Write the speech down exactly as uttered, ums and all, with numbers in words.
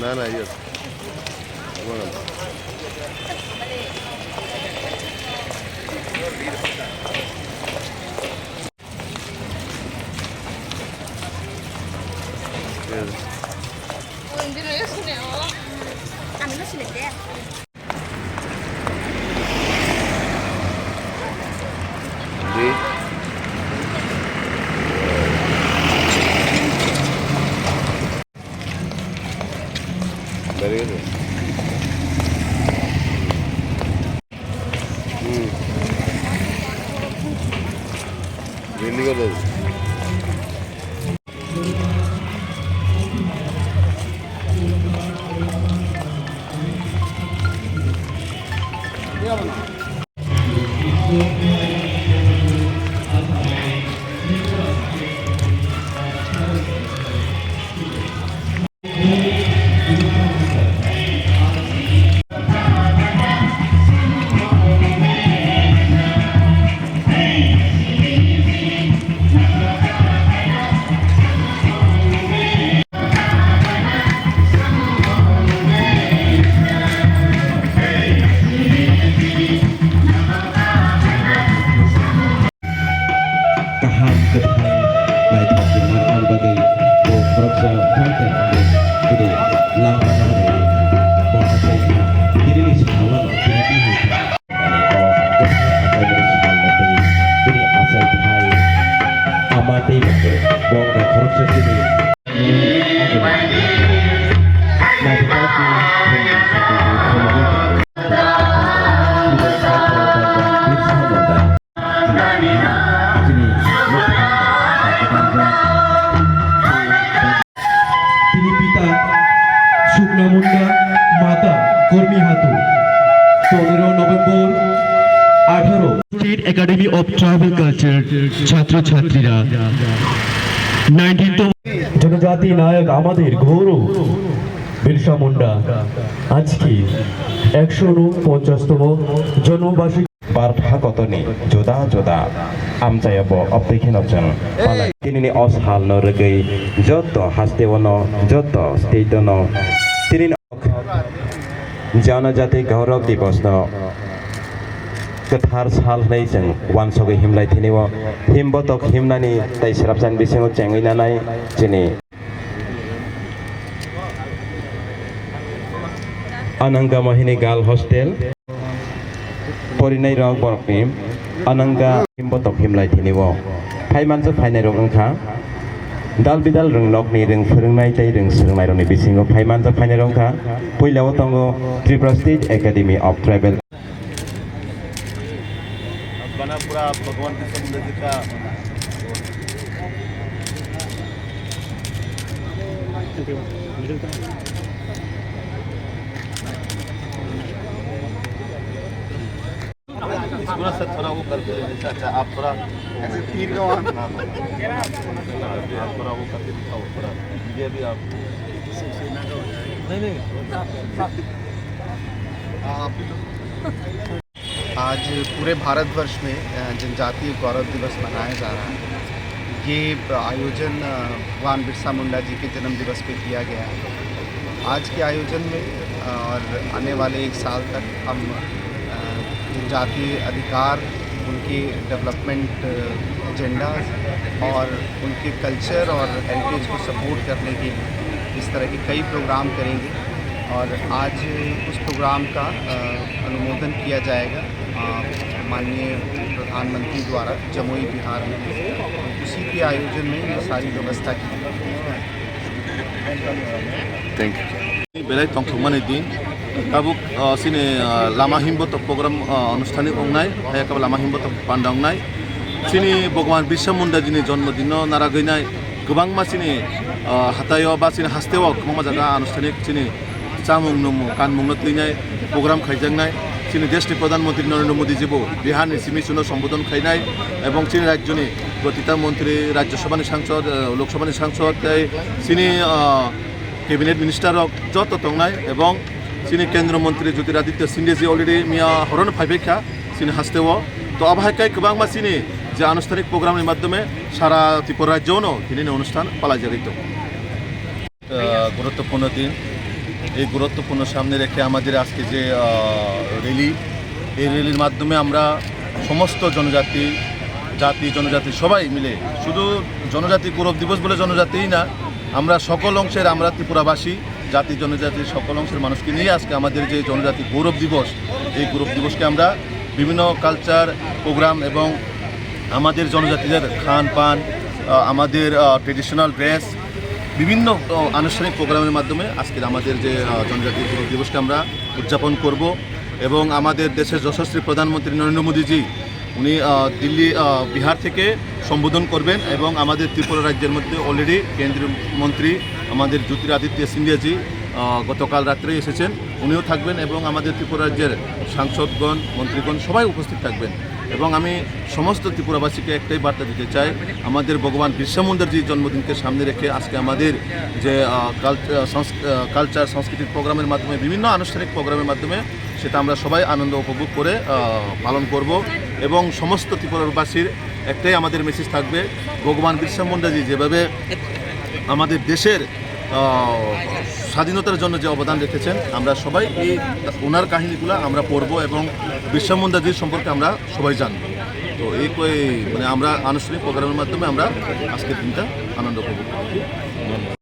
Na, na, yun. Yun. Di. Dari itu. Hmm. Ini kan. Kaham kwthai naithok kwrwng manna bagwi bo khoroksa fighter wngwi tini lama nangwi bo achai kha. Tinini salo tini tini o kwthai achaimani salo tini tini achai khai ama tei bo wngkha khoroksa tini. Tini pita Sukna Munda, mata Kormi Hatu, পনেরো নভেম্বর আঠারো। State Academy of Tribal Culture ছাত্রছাত্রীরা নাইনটিনতম জনজাতি নায়ক আমাদের গৌরব বিরসা মুন্ডা আজকে একশো ঊনপঞ্চাশতম জন্মবার্ষিকী। Bharat hakotoni juda juda amchaio bo obtwi kheno chwng palai. Tinini o salno rwgwi joto hasteo no, joto state-o no tinini Janajati Gaurav Divas no kwthar sal hwnwi chwng uansugwi himlai thini o himbotok himnani tei swrapsani bisingo chengwi nanai chini Ananga Mohini Girl Hostel porinai rok borokni Ananga himbotok himlai thini o phai manjak phainai rok wngkha dal bidal rwng nokni rwng phwrwngnai tei rwng swrwngnairokni bisingo phai manjak phainai rok wngkha puila o tongo Tripura State Academy of Tribal बना पूरा भगवान कृष्ण जी का। थोड़ा सा, थोड़ा वो करके, अच्छा, अच्छा, आप थोड़ा ऐसे तीर का वहाँ। हाँ, हाँ, हाँ। आप थोड़ा वो करके दिखाओ, थोड़ा। ये भी आप। नहीं, नहीं। हाँ, आप भी तो। आज पूरे भारतवर्ष में, अ, जनजातीय गौरव दिवस मनाया जा रहा है। ये आयोजन, अ, भगवान बिरसा मुंडा जी के जन्म दिवस पे किया गया है। आज के आयोजन में, अ, और आने वाले एक साल तक हम, अ, जनजातीय अधिकार, उनके डेवलपमेंट एजेंडा और उनके कल्चर और हेरिटेज को सपोर्ट करने के लिए इस तरह के कई प्रोग्राम करेंगे। और आज उस प्रोग्राम का, अ, अनुमोदन किया जाएगा, अ, माननीय प्रधानमंत्री द्वारा जमुई विहार में। उसी के आयोजन में ये सारी व्यवस्था की गई। Thank you. Belai tongthokmani din. Tabuk, uh, chini, uh, lama himbotok program, uh, anusthanik wngnai, hai khe lama himbotok panda wngnai. Chini Bhagwan Birsa Munda jini jonmo dinno naragwi nai kwbangma chini, uh, hataio ba chini hasteo kwbangma jaga anusthanik chini chamung nwngmung kanmungno twinai program khaijaknai. Chini deshni Pradhan Mantri Narendra Modi jibo Biharni simi chuno sombodon khainai ebong chini rajyoni protita montri, Rajya Sabhani sangsod, uh, Lok Sabhani sangsod tei chini, uh, cabinet minister rok joto tongnai ebong chini Kendra Mantri Jyotiraditya Scindia ji already miya horono phaibaikha chini hasteo. To abo hai khe kwbangma chini je anusthanik program ni madhyome sara Tripura rajyo no tini ni onusthan palaijagwi tongo. Uh, guruttopurno din, এই গুরুত্বপূর্ণ সামনে রেখে আমাদের আজকে যে আহ, র্যালি, এই র্যালির মাধ্যমে আমরা সমস্ত জনজাতি, জাতি জনজাতি সবাই মিলে, শুধু জনজাতি গৌরব দিবস বলে জনজাতিই না, আমরা সকল অংশের, আমরা ত্রিপুরাবাসী জাতি জনজাতির সকল অংশের মানুষকে নিয়ে আজকে আমাদের যে জনজাতি গৌরব দিবস, এই গৌরব দিবসকে আমরা বিভিন্ন কালচার প্রোগ্রাম এবং আমাদের জনজাতিদের খান পান, আহ, আমাদের ট্রেডিশনাল ড্রেস, বিভিন্ন আহ, আনুষ্ঠানিক প্রোগ্রামের মাধ্যমে আজকের আমাদের যে আহ, জনজাতি গৌরব দিবসকে আমরা উদযাপন করব। এবং আমাদের দেশের যশস্বী প্রধানমন্ত্রী নরেন্দ্র মোদীজি, উনি আহ, দিল্লি আহ, বিহার থেকে সম্বোধন করবেন এবং আমাদের ত্রিপুরা রাজ্যের মধ্যে অলরেডি কেন্দ্রীয় মন্ত্রী আমাদের জ্যোতিরাদিত্য সিন্ধিয়াজি আহ, গতকাল রাত্রেই এসেছেন, উনিও থাকবেন এবং আমাদের ত্রিপুরা রাজ্যের সাংসদগণ, মন্ত্রীগণ সবাই উপস্থিত থাকবেন। এবং আমি সমস্ত ত্রিপুরাবাসীকে একটাই বার্তা দিতে চাই, আমাদের ভগবান বিরসা মুন্ডার যে জন্মদিনকে সামনে রেখে আজকে আমাদের যে আহ, কালচ- আহ, সংস- আহ, কালচার সাংস্কৃতিক প্রোগ্রামের মাধ্যমে, বিভিন্ন আনুষ্ঠানিক প্রোগ্রামের মাধ্যমে সেটা আমরা সবাই আনন্দ উপভোগ করে আহ, পালন করব। এবং সমস্ত ত্রিপুরাবাসীর একটাই আমাদের মেসেজ থাকবে, ভগবান বিরসা মুন্ডাজি যেভাবে আমাদের দেশের আহ, স্বাধীনতার জন্য যে অবদান রেখেছেন, আমরা সবাই এই ওনার কাহিনীগুলো আমরা পড়বো এবং বিরসা মুন্ডাজির সম্পর্কে আমরা সবাই জানবো। তো এই কই- মানে আমরা আনুষ্ঠানিক প্রোগ্রামের মাধ্যমে আমরা আজকের দিনটা আনন্দ উপভোগ করব।